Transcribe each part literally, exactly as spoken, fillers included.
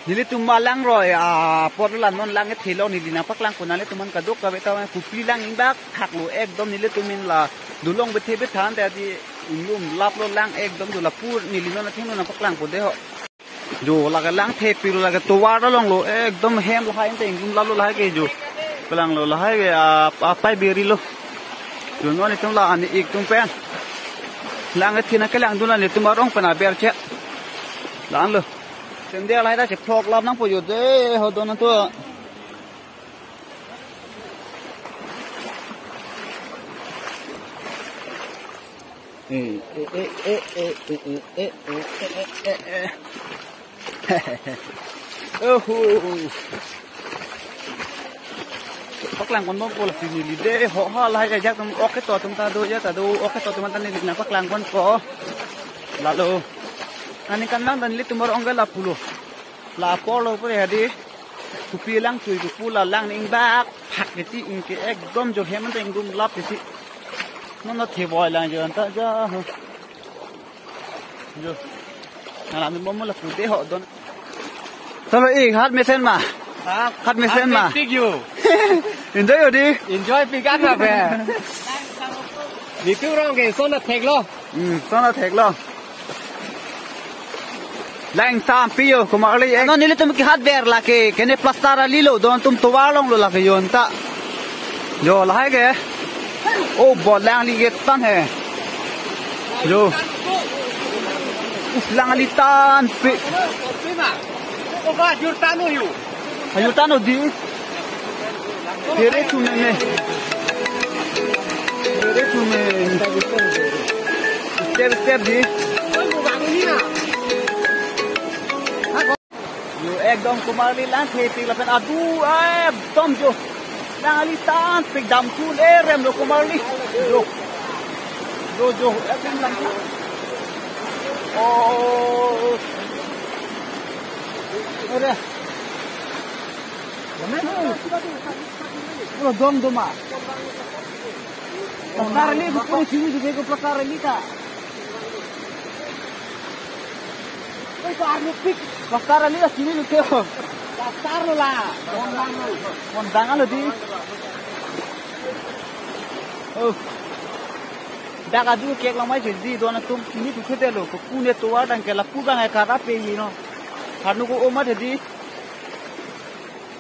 Nelitum ma langroi apor la non lang ethelo, neli nangpaklang pon nanglitum aphan kadokave ta kopili lang ingbak thaklo ekdom. Nelitum in la dolong bethe bethan ta di inglum laplo lang ekdom, do lapu neli non athengno nangpaklang pon de ho. Jo lake lang thepilo, lake tovar along lo ekdom, hem lahai ante inglum laplo lahai ke jo. Paklanglo lahai ke a, apai beri lo. Jo non itum la ani ik tum pen. Lang ethe nangkelangdun la netum arong pen aber che. Lang lo. Sende lahai ta chephlok lap nangpo jo de ho don atum. Eh, eh, eh. Oho. Paklang pon bompo lasi neli de ho ha lahai ajak atum ok keto atum ta do, ja ta do, ok keto atum ta neli nangpaklang ponpo. Lalo. Aningkan lang ta nelitum arong ke lapulo. La apor lo pore hadi. Kopi lang chui kopu la lang ingbak phak keti ingke ekdom jo hem ante inglum lap keti. Non non thevoi lang jo anta ja ho. Jo. Nanglang bompo la pude ho don. Solo ik hat mesen ma. Ha? Hat mesen ma. Tik yo. Enjoy odi. Enjoy pikan na be. Nitu rong ke son athek lo. Hmm, son athek lo. Lang sam pi yo, komarli. Non nelitum ke hat ber lake, kene plaster ali lo, don atum tovar along lo lake jo anta. Jo lahai ke. Oh, bo lang ali ke tan he. Jo. Us lang ali tan pi. Ajur tanu di. Pere thume ne. Pere thume. Step step di. Jo ekdom komarli lang thepik lapen adu ekdom jo. Lang ali tan pik dam kun erem lo komarli. Jo. Jo jo ekdom lang. Oh. Ore. Pura dong doma. Plaster ali, pura sini juga ke plaster ali ta. Oi, ko arlo pik. Plaster ali la sini juga. Plaster lo la. Mondang lo di. Oh. Dak adu kek lamai jadi don atum sini tu khede lo. Ko pune tovar dan ke lapu bang e karape yi no. Hanu ko oma jadi.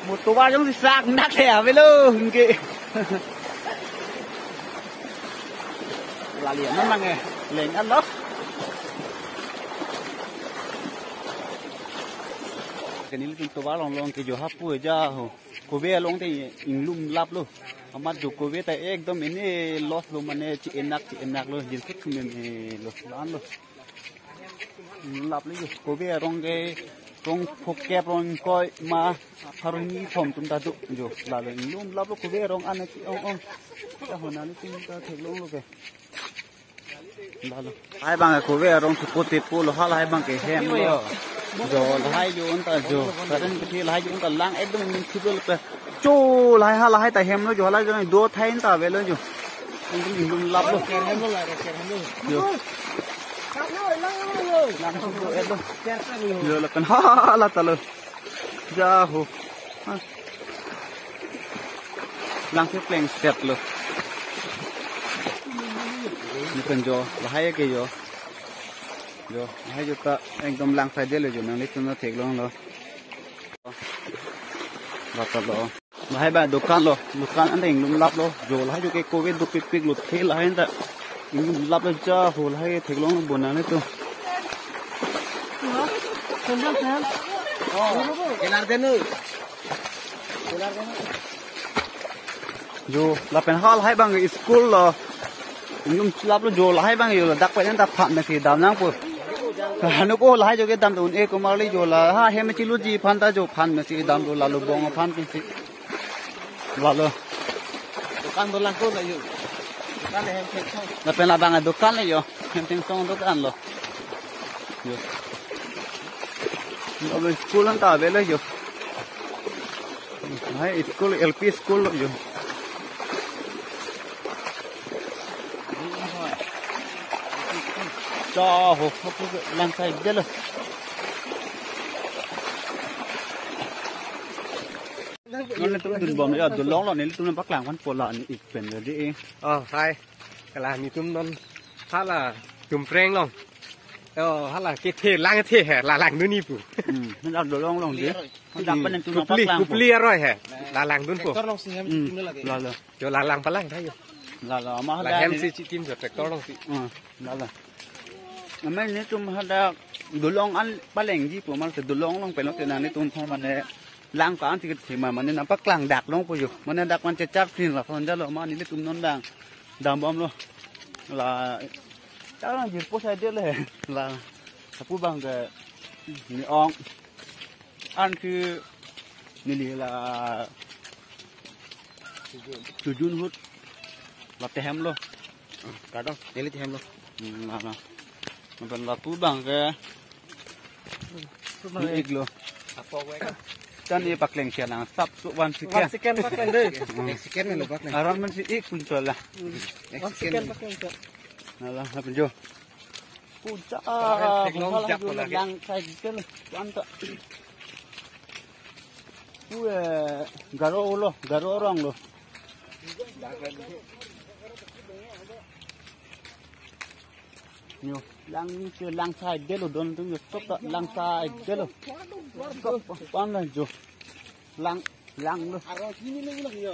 Mo tovar jongsi sak nak he avelo hingke. Lali aman mang e, leng an lo. Ke nelitum tovar along along ke jo hapu ja ho. Kove along te inglum lap lo. Amat jo kove ta ekdom ene loss lo mane chi-enak chi-enak lo, jilkit kume me lo lan lo. Lap le jo, kove arong ke, rong phokep rong koi ma, pharo hini thom atum ta do jo, lalo inglum lap lo kove arong an ki ong ong. Ta hona ni tum ta theklong lo ke. Lalo. Hai bang kove arong thupo tepo lo, halahai bang ke hem lo. Jo, lahai jo anta jo. Karen ke lahai jo anta lang ekdom min thupo lo pe. Cho lahai halahai ta hem lo jo, halahai jo do thai anta avelo jo. Inglum inglum lap lo. Jo. Lang thupo ekdom. Jo lapen hala ta lo. Ja ho. Ha. Lang si pleng set lo. Ni pen jo, lahai ke jo. Jo, lahai jo ta ekdom lang sai de lo jo, nanglitum ta theklong lo. Bata lo. Lahai ba dokan lo, dokan anta inglum lap lo. Jo, lahai jo ke kove dopikpik lo, the lahai anta inglum lap lo ja ho, lahai theklong lo bonang le tu. Hello, hello. Oh, kelar denu. Jo, lapen halahai bang school lo. Inglum lap lo jo, lahai bang jo, dak pen ta phan mesi dam nangpo. Hanu ko lahai jo ke dam un-e komarli jo la. Ha hem chiluji aphan ta jo phan mesi dam lo, lalo bong aphan pensi. Lalo. Dokan dolang ko la jo. Dokan hem thek ko. Lapen labang dokan le jo. Hem thek song dokan lo. Jo. Lo school anta avelo jo. Hai school, L P school lo jo. Cha ho, ho, ho, lang sai de lo. Non nelitum dunbom ya, dolong lo, nelitum nangpaklang ponpo la ne ik pen lo dei. Oh, hai. Kala nelitum non hala Tumpreng along. Oh, hala kethe lang the he, la langdun-i pu. Hmm, non dolong along dei. Dak pen nelitum Kopili, nangpaklang ponpo. Kopili aroi he. La langdunpo. Tractor along si hem Hmm, nelitum lagi. La la. Jo la lang palang tha jo. La la, ma La hem hadak si chitim jo tractor along si. Hmm, la la. Amen nelitum hadak dolong an palengji pu amat si dolong along pen lo te nanglitum aphan mane lang ko-an si kethe ma mane nangpaklang dak longpo jo. Mane dak man chechak phin lason jalo ma nelitum non dang dambomlo. La ta lang jirpo sai dei le. La lapu abang ke ne-ong. Anke neli la chojun ahut la tehemlo. Kardom, neli tehemlo. Hmm, na na. Lapen lapu abang ke ne iklo. Apo we ka. Chan ne pakleng sia nang sap so one second. One second pakleng dei. Hmm. Ek second lo pakleng. Aron man si ik pun chola. Ek One second second. Pakleng ka. Na la, lapen jo. Puja, Pakleng, pakleng, puja siap lagi. Lang sai gel, mantap. Ue, Garo lo, Garo arong lo. Yo, lang ni ke lang sai gel lo, don tung yo, stop ta, lang sai gel lo. Stop, pan la jo. Lang, lang lo. Aro sini lagi lang yo.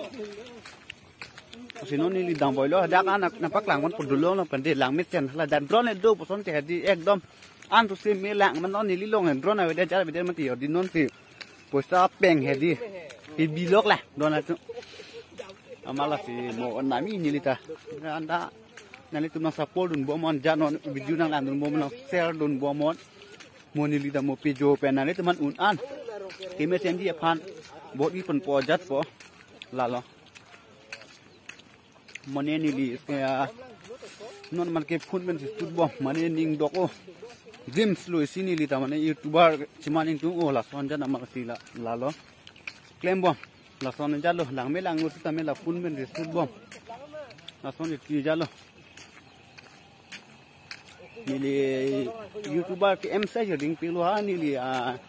Si non neli dambomlo, dak an nangpaklang ponpo dolong along pen dei lang mesen hala dan drone do puson te dei ekdom. An tu si me lang man non neli along drone ave dei jar ave dei mati yo dei non si. Poisa peng he dei. Pi bilok la drone atum. Amat la si mo nami neli ta. Anta nanglitum nang support dunbom non jat non video nanglang dunbom non share dunbom non. Mo neli ta mo pejo pen nanglitum aphan un-an. Keme semji aphan. Bot-i ponpo jat po. La lo. Mane neli, eh, non man ke phone pen si shoot bom, mane ning dok o. Dreams lo isi neli ta mane YouTuber chiman ingtung o lason jat amat si la, la lo. Klem bom, lason jat lo, lang me lang lo sita me la phone pen si shoot bom. Lason si jat lo. Neli YouTuber ke M C yo ding pilo ha neli, ah,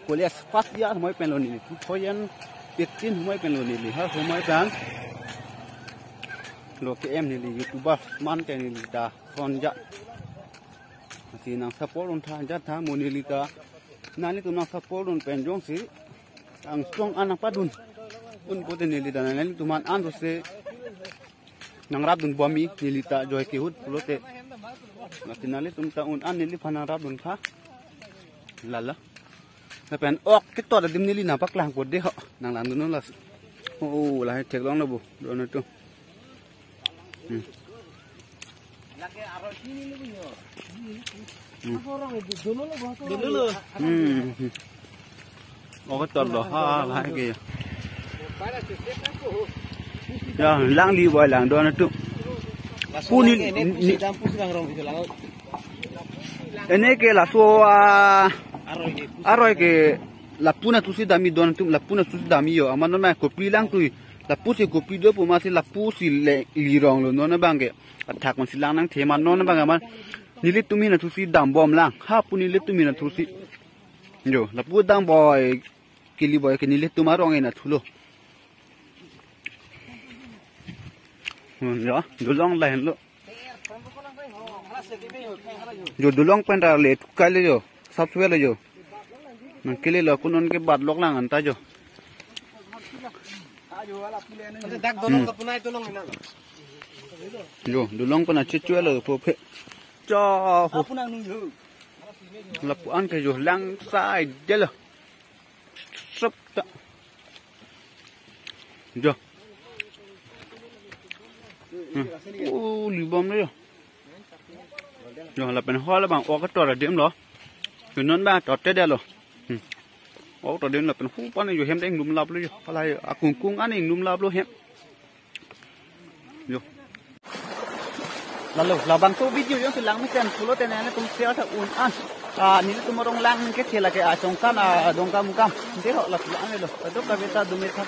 college first year humai pen lo neli two thousand eighteen humai pen lo neli ha humai pen lo ke em neli YouTuber man ke neli ta sonja. Si nang support un tha jat tha mo neli ta nanglitum nang support un pen jongsi angsong an nangpadun un pote neli ta nanglitum aphan an to se nangrap dunbom-i neli ta joy ke ahut pulote. Lasi nanglitum ta un-an neliphan nangrap dun tha. La la. Lapen ok ketor adim neli nangpaklang po dei ho. Nanglang dun las. Oh, oh, lahai theklong lo bo. Drone atum. Hmm. Hmm. Hmm. Ok ketor lo ha la ke. Ya, lang li boi lang drone atum. Pu ne, ne, ne. Ene ke laso, ah, aroi ke lapu nangthusi dam-i drone atum, lapu nangthusi dam-i yo. Amat non ma kopili lang tui. Lapu si kopili do pu amat si lapu si le li rong lo non abang ke. Athak man si lang nangthe amat non abang amat. Nelitum hi nangthusi dambom lang. Ha pu nelitum hi nangthusi. Jo, lapu dambom kili boi ke nelitum arong e nangthulo. Hmm, ya, dolong lahenlo. Jo dolong pen ra le tukai le jo. Sap suwe le jo. Nangkele lo kunon ke bat lok lang anta jo. Dak dolong Hmm. Kapunai dolong ina. Jo, dolong pen achichwe lo po phe. Jo, ho. Apunang nung jo. Lapu-an ke jo lang sai dei lo. Sop ta. Jo. Hmm. Oh, libom le jo. Jo, lapen ho labang ok ketor adim lo. Pinon ba tot te dei lo. Hmm. Ok ketor adim lapen hu pan jo hem ta inglum lap lo jo. Palai akungkung an inglum lap lo hem. Jo. La lo, labangso video jongsi lang mesen pulote nanglitum share tha un-an. Ah, nelitum arong lang kethe lake achongkan, ah, Dongkamukam. Dei ho la pulo an lo. Kadokave ta dum-et tha.